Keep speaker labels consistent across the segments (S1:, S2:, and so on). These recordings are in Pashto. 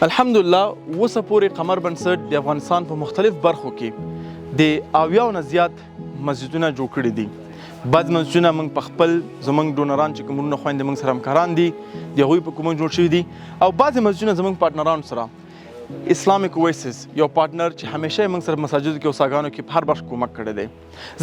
S1: الحمدلله اوسه پورې قمر بنسټ د افغانستان په مختلف برخو کې د اویاو نه زیات مسجدونه جوړ کړي دي. بعض مسجدونه موږ په خپل زموږ ډونران چې کوم وروڼه خویندې موږ سره همکاران دي، د هغوی په کومک جوړ شوي دي، او بعضې مسجدونه زموږ پارټنرانو سره، اسلامیک ویسز یو پارټنر چې همیشه موږ سره مساجدو کې او ساګانو کې په هر برخه کومک کړی دی.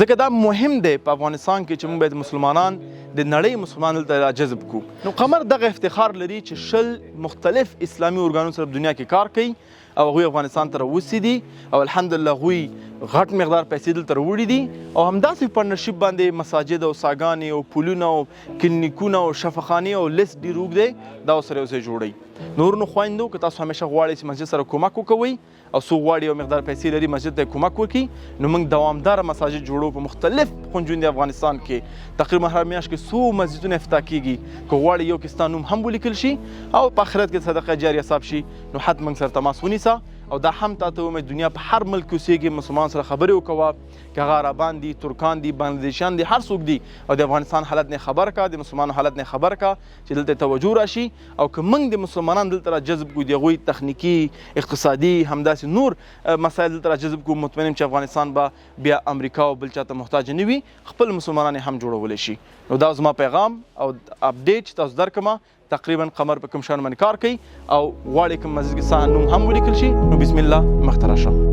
S1: ځکه دا مهم دی په افغانستان کې چې موږ باید مسلمانان د نړۍ مسلمان دلته را جذب کو. نو قمر دغه افتخار لري چې 20 مختلف اسلامي ارګانونو سره په دنیا کې کار کوي او هغوی افغانستان ته راوستي دي، او الحمدلله هغوی غټ مقدار پیسې دلته راوړي دي، او همداسې پارټنرشپ باندې مساجد او ساګانې او پلونه او کلینیکونه او شفاخانې او لیست ډېر اوږد دی، دا ورسره یو ځای جوړوي. نور نو خویندو، که تاسو همیشه غواړئ چې مسجد سره کومک وکوئ او څوک غواړي یو مقدار پیسې لري مسجد ته کومک وکړي، نو موږ دوامداره مساجد جوړو په مختلف خونجون د افغانستان کې. تقریبا هر میاشت کې څو مسجدونه افتتاح کیږي. که غواړي یو کې ستا نوم هم ولیکل شي او په آخرت کې صدقه جاریه حساب شي، نو حتما سره تماس ونیسه. او دا هم تاته وایم، دنیا په هر ملک کې اوسېږي، مسلمان سره خبرې وکوه، که هغه عربان دي، ترکان دي، بنګلادیشیان دي، هر څوک دي، او د افغانستان حالت نه خبر کا، د مسلمانانو حالت نه خبر کا چې دلته توجه راشي. او که موږ د مسلمانان دلته را جذب کړو، د هغوی تخنیکي، اقتصادي، همداسې نور مسایل دلته را جذب کړو، مطمئن یم چې افغانستان به بیا امریکا او بل چاته محتاج نه وي، خپل مسلمانان هم جوړولی شي. نو دا زما پیغام او اپډیټ چې تاسو درکړم، تقریبا قمر په کوم شان باندې کار کوي، او غواړي کوم مسجد کې ستا نوم هم ولیکل شي، نو بسم الله مخته راشه.